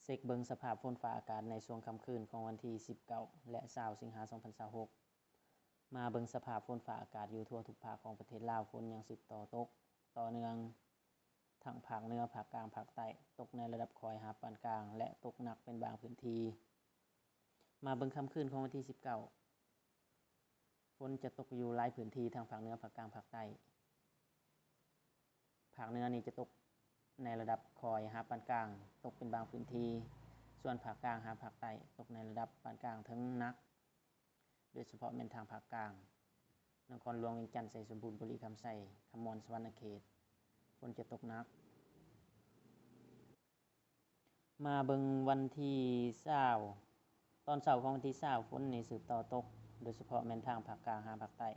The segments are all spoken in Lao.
ເຊັກເບິ່ງສະພາບຝົນຟ້າອາກາດໃນຊ່ວງຄ່ຳຄືນຂອງວັນທີສິບເກົ້າ ແລະ ຊາວ ສິງຫາ ສອງພັນຊາວຫົກ. ມາເບິ່ງສະພາບຝົນຟ້າອາກາດຢູ່ທົ່ວທຸກພາກຂອງປະເທດລາວ. ຝົນຍັງສືບຕໍ່ຕົກຕໍ່ເນື່ອງ ທັງພາກເໜືອ, ພາກກາງ, ພາກໃຕ້, ຕົກໃນລະດັບຄ່ອຍຫາປານກາງ ແລະ ຕົກໜັກເປັນບາງພື້ນທີ່. ມາເບິ່ງຄ່ຳຄືນຂອງວັນທີສິບເກົ້າ, ຝົນຈະຕົກຢູ່ຫຼາຍພື້ນທີ່ ທັງພາກເໜືອ, ພາກກາງ, ພາກໃຕ້. ພາກເໜືອນີ້ຈະຕົກໃນລະດັບຄ່ອຍຫາປານກາງ, ຕົກເປັນບາງພື້ນທີ່. ສ່ວນພາກກາງຫາພາກໃຕ້ ຕົກໃນລະດັບປານກາງເຖິງໜັກ, ໂດຍສະເພາະແມ່ນທາງພາກກາງ, ນະຄອນຫຼວງວຽງຈັນ, ໄຊສົມບູນ, ບໍລິຄຳໄຊ, ຄຳມ່ວນ, ສະຫວັນນະເຂດ, ຝົນຈະຕົກໜັກ. ມາເບິ່ງວັນທີຊາວ, ຕອນເຊົ້າຂອງວັນທີຊາວ ຝົນນີ້ສືບຕໍ່ຕົກ, ໂດຍສະເພາະແມ່ນທາງພາກກາງຫາພາກໃຕ້.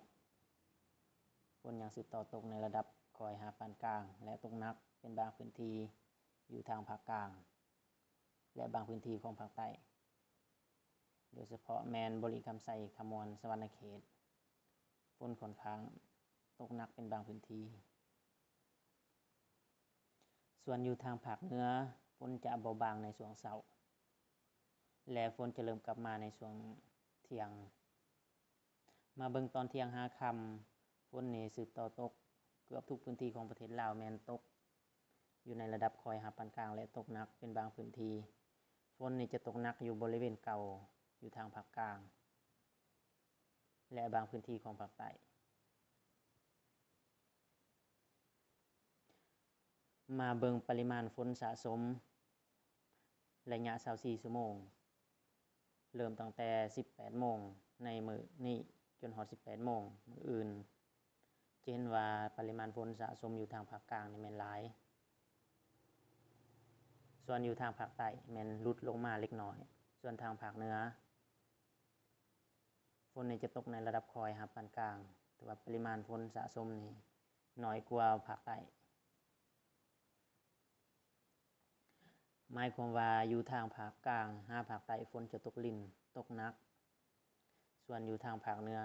ຝົນຍັງສືບຕໍ່ຕົກໃນລະດັບຄ່ອຍຫາປານກາງ ແລະ ຕົກໜັກເປັນບາງພື້ນທີ່ຢູ່ທາງພາກກາງ ແລະ ບາງພື້ນທີ່ຂອງພາກໃຕ້, ໂດຍສະເພາະແມ່ນບໍລິຄຳໄຊ, ຄຳມ່ວນ, ສະຫວັນນະເຂດ, ຝົນຂ້ອນຂ້າງຕົກໜັກເປັນບາງພື້ນທີ່. ສ່ວນຢູ່ທາງພາກເໜືອ, ຝົນຈະເບົາບາງໃນຊ່ວງເຊົ້າ ແລະ ຝົນຈະເລີ່ມກັບມາໃນຊ່ວງທ່ຽງ. ມາເບິ່ງຕອນທ່ຽງຫາຄ່ຳ, ຝົນນີ້ສືບຕໍ່ຕົກ, ເກືອບທຸກພື້ນທີ່ຂອງປະເທດລາວແມ່ນຕົກຢູ່ໃນລະດັບຄ່ອຍຫາປານກາງ ແລະ ຕົກໜັກເປັນບາງພື້ນທີ່. ຝົນນີ້ຈະຕົກໜັກຢູ່ບໍລິເວນເກົ່າ ຢູ່ທາງພາກກາງ ແລະ ບາງພື້ນທີ່ຂອງພາກໃຕ້. ມາເບິ່ງປະລິມານຝົນສະສົມໄລຍະຊາວສີ່ຊົ່ວໂມງ, ເລີ່ມຕັ້ງແຕ່ສິບແປດໂມງໃນມື້ນີ້ຈົນຮອດສິບແປດໂມງມື້ອື່ນ. ຈະເຫັນວ່າປະລິມານຝົນສະສົມຢູ່ທາງພາກກາງນີ້ແມ່ນຫຼາຍ, ສ່ວນຢູ່ທາງພາກໃຕ້ແມ່ນຫຼຸດລົງມາເລັກນ້ອຍ. ສ່ວນທາງພາກເໜືອ, ຝົນນີ້ຈະຕົກໃນລະດັບຄ່ອຍຫາປານກາງ, ແຕ່ວ່າປະລິມານຝົນສະສົມນີ້ໜ້ອຍກວ່າພາກໃຕ້. ໝາຍຄວາມວ່າຢູ່ທາງພາກກາງຫາພາກໃຕ້ ຝົນຈະຕົກລິນ, ຕົກໜັກ. ສ່ວນຢູ່ທາງພາກເໜືອ,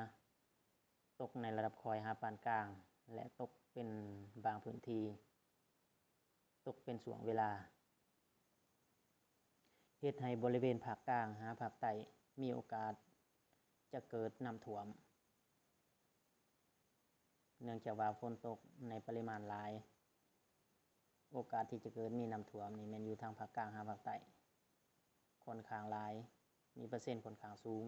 ຕົກໃນລະດັບຄ່ອຍຫາປານກາງ ແລະ ຕົກເປັນບາງພື້ນທີ່, ຕົກເປັນຊ່ວງເວລາ, ເຮັດໃຫ້ບໍລິເວນພາກກາງຫາພາກໃຕ້ມີໂອກາດຈະເກີດນ້ຳຖ້ວມ. ເນື່ອງຈາກວ່າຝົນຕົກໃນປະລິມານຫຼາຍ, ໂອກາດທີ່ຈະເກີດມີນ້ຳຖ້ວມນີ້ແມ່ນຢູ່ທາງພາກກາງຫາພາກໃຕ້ຂ້ອນຂ້າງຫຼາຍ, ມີເປີເຊັນຂ້ອນຂ້າງສູງ.